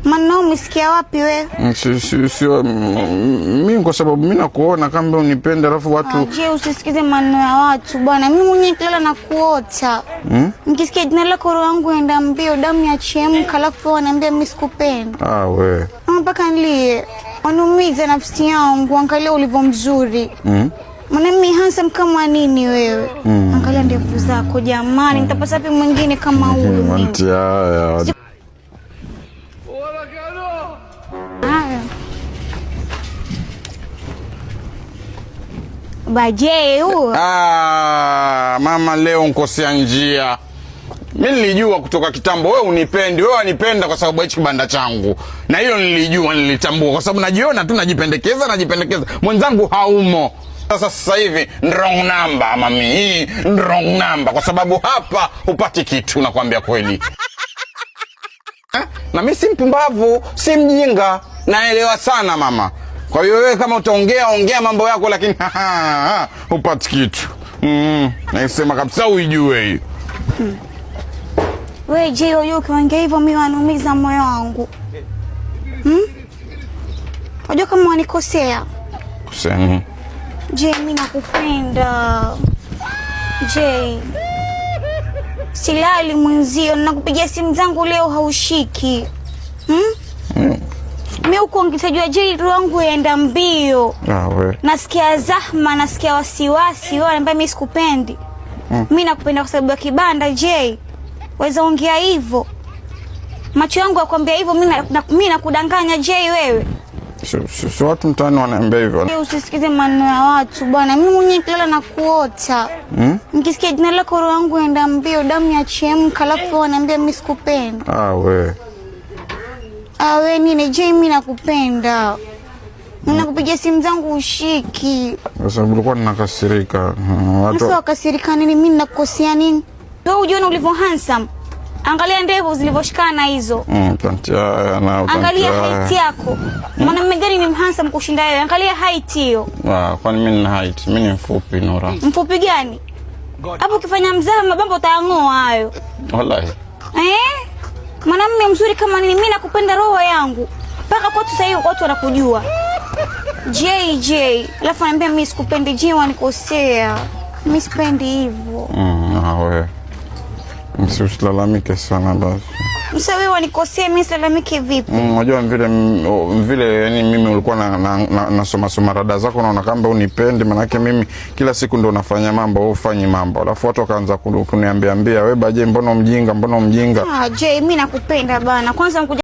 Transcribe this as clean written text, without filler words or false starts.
Maneno umesikia wapi wewe? Sio mimi, kwa sababu mimi nakuona kama unipende, alafu watu Ah, je, usisikize maneno ya watu bwana. Mimi mwenyewe nikilala na kuota. Nikisikia jina lako roho yangu enda mbio, damu ya chemka, alafu wanaambia mimi sikupenda. Ah, we. Mpaka nilie. Wanumiza nafsi yangu, angalia ulivyo mzuri. Mwanamume handsome kama nini wewe? Angalia ndevu zako jamani, nitapata wapi mwingine kama huyu mimi? Wantia haya. Haya. Baje huo. Ah, mama leo nkosea njia. Mi nilijua kutoka kitambo wewe unipendi, wewe wanipenda kwa sababu hichi kibanda changu. Na hilo nilijua, nilitambua kwa sababu najiona tu najipendekeza, najipendekeza. Mwenzangu haumo. Sasa hivi wrong number mami, hii wrong number kwa sababu hapa hupati kitu, nakwambia kweli. Eh? Na mi si mpumbavu, si mjinga, naelewa sana mama. Kwa hiyo wewe kama utaongea ongea mambo yako, lakini hupati kitu. Naisema kabisa uijue hii. Wewe je, wewe ukiongea hivyo mimi wanumiza moyo wangu. Unajua kama wanikosea. Kusema Je, mimi nakupenda. Je, silali mwenzio, nakupigia simu zangu leo haushiki. Mimi huko ngitajua je, roho yangu yaenda mbio. Ah, we. Nasikia zahma, nasikia wasiwasi, wewe unaniambia mimi sikupendi. Mimi nakupenda kwa sababu ya kibanda. Je, waweza ongea hivyo? Macho yangu yakwambia hivyo, mimi nakudanganya je wewe? Si watu mtaani wanaambia hivyo. Wewe usisikize maneno ya watu bwana. Mimi mwenyewe nikilala na kuota. Nikisikia jina lako roho yangu enda mbio, damu ya chemka, alafu wanaambia mimi sikupendi. Ah, we. Ah, we nini? Je, mimi nakupenda. Nakupigia simu zangu ushiki. Kwa sababu ulikuwa ninakasirika. Watu Sasa wakasirika nini? Mimi nakukosea nini? Wewe ujiona ulivyo handsome. Angalia ndevu zilivyoshikana hizo. Tantia na Angalia height yako. Mwanamume gani ni mhandsome kushinda wewe? Angalia height hiyo. Ah, kwani mimi nina height? Mimi ni mfupi Nura. Mfupi gani? Hapo ukifanya mzaha mabambo utayang'oa hayo. Wallahi. Eh? Mwanamume mzuri kama nini? Mimi nakupenda roho yangu. Mpaka kwetu sasa hivi watu wanakujua. JJ, alafu ananiambia mimi sikupendi. Je, wanikosea. Mimi sipendi hivyo. Ah, we. Usilalamike sana basi. Sasa wewe wanikosea, mimi silalamike vipi? Unajua vile vile yani mimi ulikuwa na nasoma soma rada zako, naona kama unipendi, manake mimi kila siku ndo nafanya mambo, wewe ufanyi mambo. Alafu watu wakaanza kuniambia ambia, wewe baje, mbona mjinga, mbona mjinga? Ah, Jay, mimi nakupenda bana. Kwanza nikuja